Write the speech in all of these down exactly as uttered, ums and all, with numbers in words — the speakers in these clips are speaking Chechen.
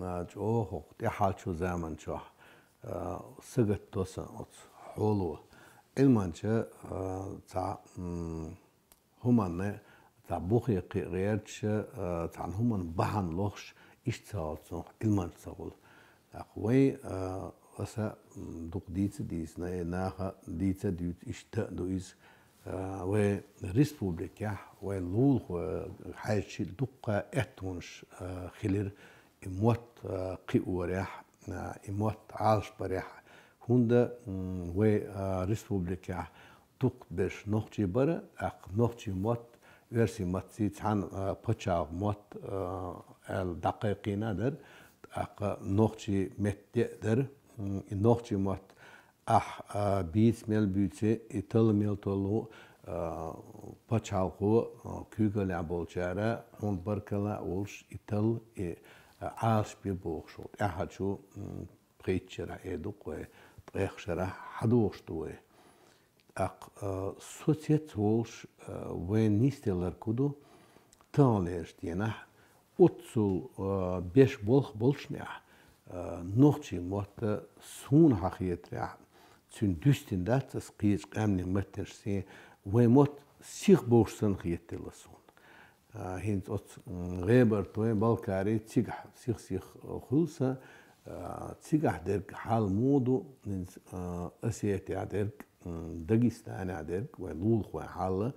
а, чӀоагӀа тӀехьалчу заман чохь, а, сагатдо сан оцу хьоло. Ӏилманча, а, цхьа, м, хӀуманна цхьа бухе кхиа гӀерташ, а, цхьана хӀуманна бахьана лохуш, иштта ца хилча, цунах Ӏилманча ца хуьлу. ТӀаккха вай, а, аса, м, дукха дийца дийцина, и наха дийца а дуьйцу, иштта а ду иза. А, вай республикехь, вай лулахо хьаьжча дуккха аьттонаш, а, хилира и мотт, а, кхиорехь, а, и мотт Ӏалашбарехь. ХӀунда, м, вай, а, республикехь дукха берш нохчий бара, тӀаккха нохчий мотт, оьрсий маттаца цхьана, а, пачхьалкх мотт, а, аьлла дӀакхайкхийна дара, тӀаккха нохчий меттан де а дара, м, и нохчий мотт ахь, а, бийца мел буьйцу, и талла мел толлу, а, пачхьалкхо, а, куьйгаллехь болчара, хьуна баркалла а волуш, и талла, и, а, Ӏалашбе бохуш волу. ТӀаьхьарчу, м, пхийтта шарахь эр ду-кх вай, ткъех шарахь хьадогӀуш ду вай. ТӀаккха, а, со цец волуш, а, вайна нисделларг хӀун ду, таханлерчу дийнахь, оццул, а, беш болх болчунехь, а, нохчий мотт суна хьан хетарехь, цуьнан дуьстина дац аса кхечу къаьмнийн маттанаш сий, вайн мотт сиха бовш санна хетаделла суна. А, хӀинца оцу, м, ГӀебартойн, Балкарий цигахь сих-сих хуьлу сан, а, цигахь дерг хьал муха ду, хӀинца, а, Осетехь дерг, м, Дагестанехь дерг, вайн лулахойн хьал,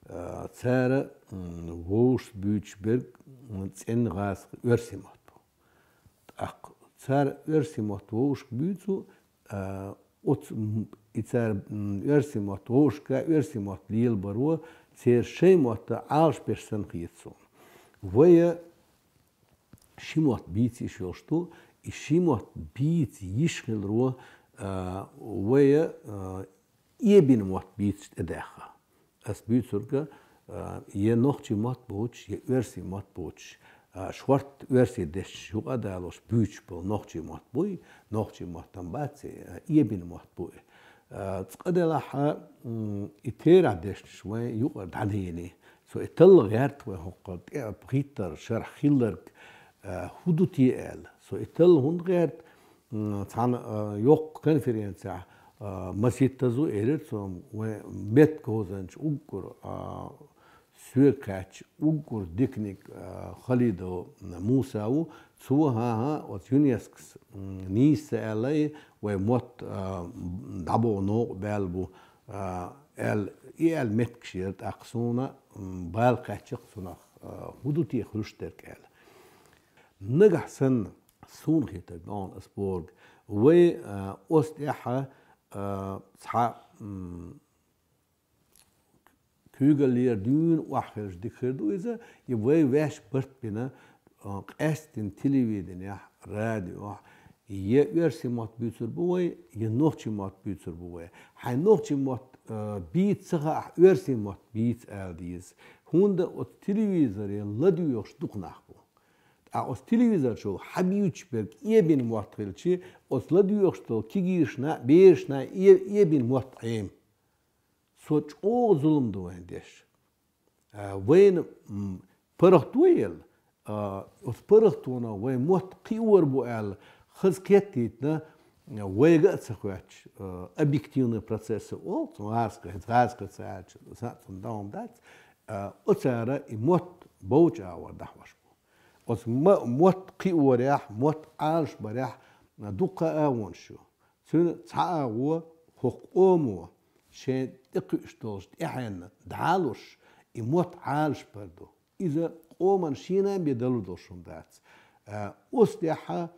а, цара, м, вовшашка буьйцуш берг, м, цӀена гӀазкхи оьрсийн мотт бу. ТӀаккха цара оьрсийн мотт вовшашка буьйцу, а, оцу, м, и цара, м, оьрсийн мотт вовшашка, оьрсийн мотт лелабаро, церан шайн мотт Ӏалашбеш санна хета суна. Вай ши мотт бийца йиш йолуш ду, и ши мотт бийца йиш хиларо, а, вай, а, эбина мотт бийцаш тӀедаьхна. Ас буьйцург, а, я нохчий мотт боцуш, я оьрсийн мотт боцуш, а, шортта оьрсийн дешнаш юкъа а далош буьйцуш болу нохчий мотт буй, нохчий мотт-м бац и, а, эбина мотт бу и. А, цкъа делахь, м, и терахь дешнаш вайн юкъара дӀадийна. Со и талла гӀерта вай хӀокху тӀе пхийттара шарахь хилларг, а, хӀун ду те аьлла. Со и талла хӀунда гӀерта, м, цхьана, а, йоккха конференцехь, а, маситтаза элира цо, вайн меттан говзанча уггар, а, соьга кхаьчча уггар диканиг, а, Халидов Муса ву. Цо, хӀан-хӀа, оцу ЮНЕСКОс, м, нийса ца аьлла и, вай мотт, а, дӀабоху новкъа баьлла бу, а, аьлла, и аьлла меттигаш яра, тӀаккха суна, м, бала кхаьчча-кх цунах, а, хӀун ду те хуьлуш дерг аьлла. Нагахь санна, суна хетарг, догӀна ас бохург, вай, а, оцу тӀехь, а, цхьа, м, куьйгаллера дуьйна охьахевшича дика хир ду иза, и вай ваьш барт бина, а, къаьсттина телевиденехь, радиохь, я оьрсийн мотт буьйцур бу вай, я нохчийн мотт буьйцур бу вай. Хьайн нохчийн мотт, а, бийца ца хаахь, оьрсийн мотт бийца ала деза. ХӀунда оцу телевизоре ладоьгӀуш дукха нах бу. Ткъа оцу телевизор чу хьабуьйцуш берг эбина мотт хилча, оцу ладоьгӀуш долу кегийрашна, берашна э-, эбина мотт Ӏема. Со чӀогӀа зулам ду вайн деш. А, вайна, м, паргӀато елла, а, оцу паргӀатонах вайн мотт кхиор бу аьлла, хаза кхеттийтина, а, вайга а ца хоьттуш, а, объективный процессы олу, цу гӀазкхи, гӀазкхи ца аьлча, сан а цунна догӀма дац, а, оцара и мотт бовчу агӀор дӀахьош бу. Оцу ма-, мотт кхиорехь, мотт Ӏалашбарехь дуккха а агӀонаш ю. Цуьнан цхьа агӀо хӀокху къомо шайн тӀекхуьуш долчу тӀаьхьенна дӀалуш, и мотт Ӏалашбар ду. Иза къоман шена бен далур долуш хӀума дац. А, оцу тӀехь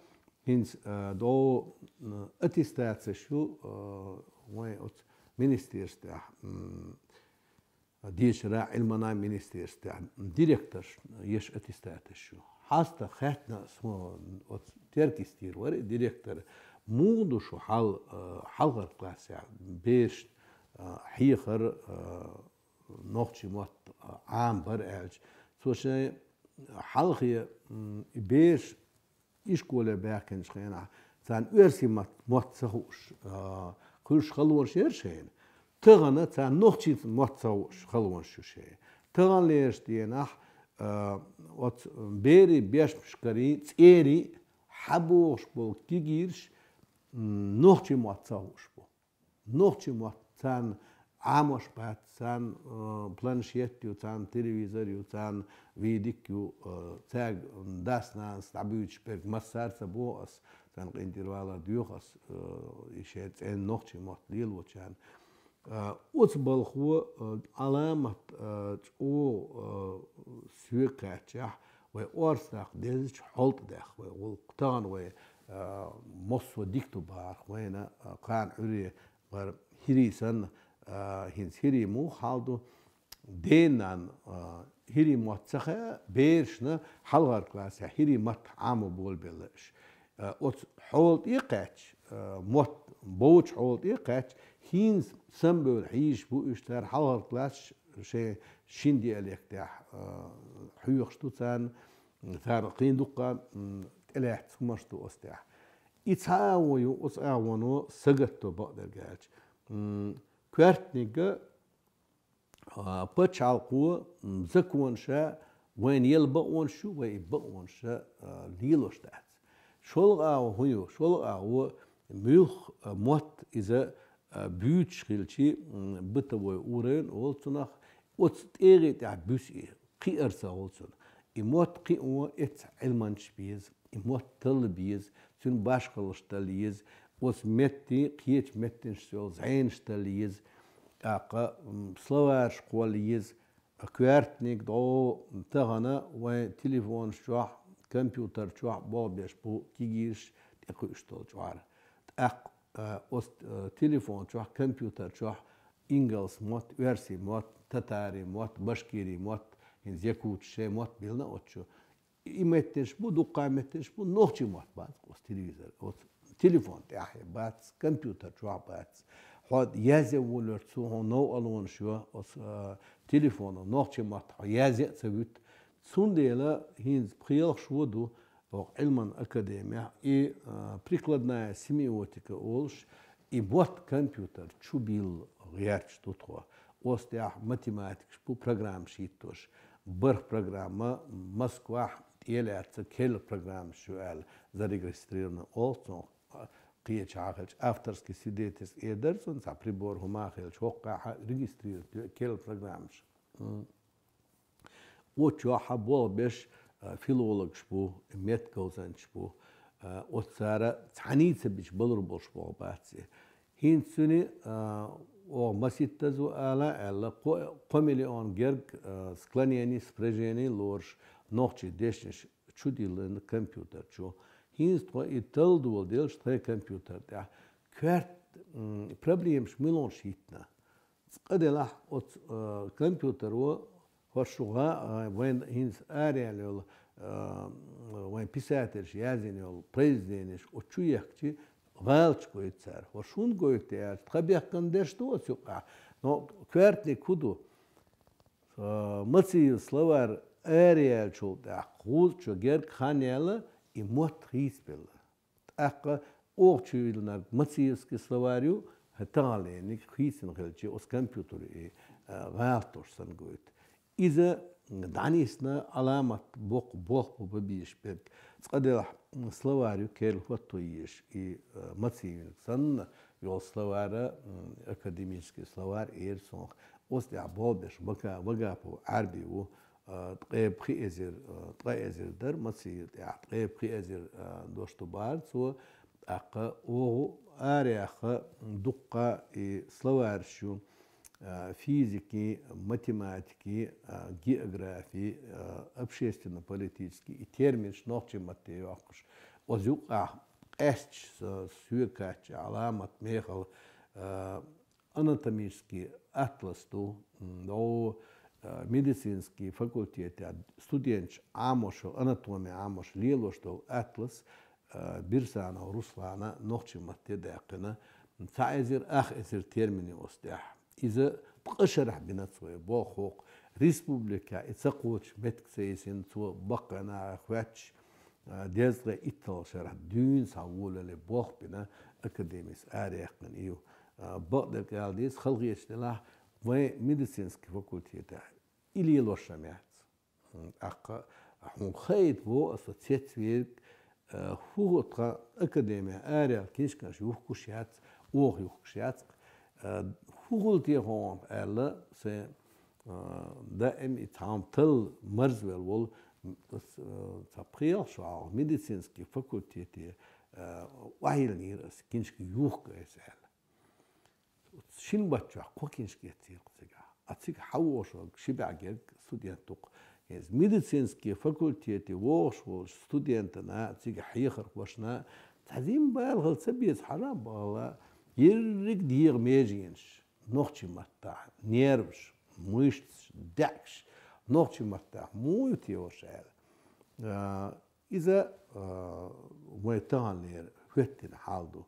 хӀинца, а, догӀу, м, аттестацеш ю, а, вайн оцу министерствехь, м, дешара, Ӏилмана министерствехь директорш еш аттестаташ ю. Хьаста хаьттина со оцу Теркйистера вара и директор, муха ду шу хьал, а, хьалхарчу классехь бераш, а, хьехар, а, нохчийн мотт, а, Ӏамабар аьлча. Цо шайн хьалхе, м, и бераш ишколе баьхкинчу хенахь, царна оьрсийн мотт, мотт ца хууш, а, хуьлуш халонаш яра шайна. Тахана царна нохчийн мотт ца хууш халонаш ю шайна. Таханлерчу дийнахь, а, оцу берийн бешмашкарийн цӀерийн ӀобоагӀаш бола кегийраш, м, нохчийн мотт ца хууш бу. Нохчийн мотт царна Ӏамош бац, царна, э, планшет ю, царна телевизор ю, царна видик ю, э, цаьрга дас-нанас дӀабуьйцуш берг массара а ца боху ас, царна къинтӀера валар доьху ас, э, и шен цӀена нохчийн мотт лелочарна. Э, оцу балхо, э, Ӏаламат, э, чӀогӀа, э, соьга кхаьччахь, вай орцах дезачу хьолтӀа даьхна вай гӀуллакх. Тахана вай, э, массо а дика ду бахарх вайна, э, кхана Ӏуьйре бара хӀирий санна, а, хӀинца хӀирий муха хьал ду, ден-нанна, а, хӀирийн мотт ца хаьа, берашна хьалхара классехь хӀирийн мотт Ӏамо болабелла уьш. А, оцу хьола тӀе а кхаьчча, а, мотт бовчу хьола тӀе а кхаьчча, хӀинца самабевлла хьийзаш бу уьш, цара хьалхара классаш шайн шина диалектехь, а, хьоьхуш ду царна, царна кхин дуккха, м, тӀелаьцна хӀуманаш ду оцу тӀехь. И цхьа агӀо ю, оцу агӀоно сагатдо бакъдерг аьлча. М, коьртаниг, а, пачхьалкхо, м, законаша вайна елла бакъонаш ю, вай и бакъонаш, а, лелош дац. ШолгӀа агӀо хӀун ю? ШолгӀа агӀо муьлхха, а, мотт иза, а, буьйцуш хилчи, м, бытовой уровень олу цунах, оцу тӀегӀи тӀехь буьсу и. Кхиар ца хуьлу цунна. И мотт кхио эццахь Ӏилманчаш беза, и мотт талла беза, цуьнан башхаллаш талла еза, оцу меттийн, кхечу меттанашца йолу зӀенаш талла еза, тӀаккха, м, словарш кхолла еза, а коьртаниг дӀо тахана вайн телефонаш чохь, компьютер чохь болх беш бу кегийраш тӀекхуьуш долчу гӀара. ТӀаккха, а, оцу, а, телефон чохь, компьютер чохь ингалс мотт, оьрсийн мотт, татарийн мотт, башкирийн мотт, хӀинца якуташ шайн мотт биллина оцу чу. И меттанаш бу, дуккха меттанаш бу, нохчийн мотт бац оцу телевизор, оцу телефон тӀехь бац, компьютер чохь бац. Хьо язъян волавелча цо хьуна новкъарлонаш йо, оцу, а, телефоно нохчийн мотт хьо язъян а ца вуьту. Цундела хӀинца пхи-ялх шо ду, оха Ӏилман академехь и, а, прикладная семиотика олуш, и мотт компьютер чу билла гӀерташ ду тхо. Оцу тӀехь математикаш бу программаш хӀиттош. БархӀ программа Москвахь тӀелаьцна керла программаш ю аьлла зарегистрирована олу цунах, кхечахьа хилча авторский свидетельство эр дара цунна, цхьа прибор хӀума хилча хӀокхахь регистрировать ю керла программаш. М. Оцу чохь болх беш, а, филологаш бу, меттаговзанчаш бу, а, оцу цара цхьаьний ца бича балур болуш болх бац и. ХӀинца цуьнан, а, оха маситтаза ала аьлла, кхо, кхо миллион герга, а, склонений, спряжений лоруш нохчийн дешнаш чу диллина компьютер чу. ХӀинца тхо и талла доладелча тхайн компьютер тӀехь коьрта, м, проблемаш муьлханаш хӀиттина. Цкъа делахь оцу, э, компьютеро хӀорш шу гӀа-, э, вайн хӀинца араяьлла йолу, э, вайн писателаша язйина йолу произведенеш оцу чу ехкачи, гӀалаташ гойту цара. ХӀорш хӀунда гойту аьлча, тхан бехкан дерш ду оцу юкъахь. Но коьртаниг хӀун ду? Э, Мациев словарь араяьллачул тӀаьхьа кхузткъа шо герга хан яьлла, и мотт хийцабелла. ТӀаккха оха чу виллинарг Мациевский словарь ю, хӀара таханлерниг хийцина хилча, оцу компьютеро и, а, гӀалатош санна гойту. Иза дӀанисна Ӏаламат боккха болх бан безаш берг. Цкъа делахь, м, словарь ю керла хӀотто езаш, и, а, Мациевниг санна йолу словарь, м, академический словарь эр цунах. Оцу тӀехь болх беш Вака-, Вагапов Ӏаьрби ву, а, ткъе пхи эзар, а, ткъа эзар дара Мациев тӀехь, ткъе пхи эзар, а, дош ду бахара цо, тӀаккха оха араяьхна дуккха и словарьш ю, а, физикин, математикин, а, географин, а, общественно-политический и терминаш нохчийн матте йоккхуш. Оцу юкъахь къаьсташ со-, соьга кхаьчча Ӏаламат мехала, а, анатомический атлас ду, м, о, а, медицинский факультетехь студенташ Ӏамош, анатоми Ӏамош лелош долу атлас, а, Бирсанов Руслана нохчийн матте даьккхина, цхьа эзар ах эзар термин ю оцу тӀехь. Иза ткъа шарахь бина цо и болх хӀокху республикехь, и ца кхочуш меттиг ца йисина цо баккхий нахах хоьттуш, а, дезткъе итталгӀа шарахь дуьйна схьа волале болх бина академис араяьккхина и ю. А, бакъдерг ала деза, халахеташ делахь, вайн медицинский факультетехь и лелош ма яц. ТӀаккха хьуна хаийта боху аса цецвийриг, Э, хӀу тхан академия араяьлла книжкаш юхкуш яц, оха юхкуш яц. Э, хӀу хул техьа аьлла, се, э, даим и цхьа хӀама талла марзвелла волу, м, ас, э, цхьа пхи-ялх шо хьалха медицинский факультете, э, охьайиллинера ас книжка юхка ас аьлла. Шина баттахь кхо книжка эцнера цигахь. А цига хьавогӀуш волу ши бӀе герга студент ву-кх. Иза медицинский факультете вогӀуш волчу студентана, цига хьехархошна цхьа зим бала хила ца беза, хьажа а бала, ерриг дегӀан меженаш, нохчийн маттахь нерваш, мышцаш, даьӀахкаш, нохчийн маттахь муха ю те уьш аьлла. А, иза, а, вайн таханлера хӀоьттина хьал ду.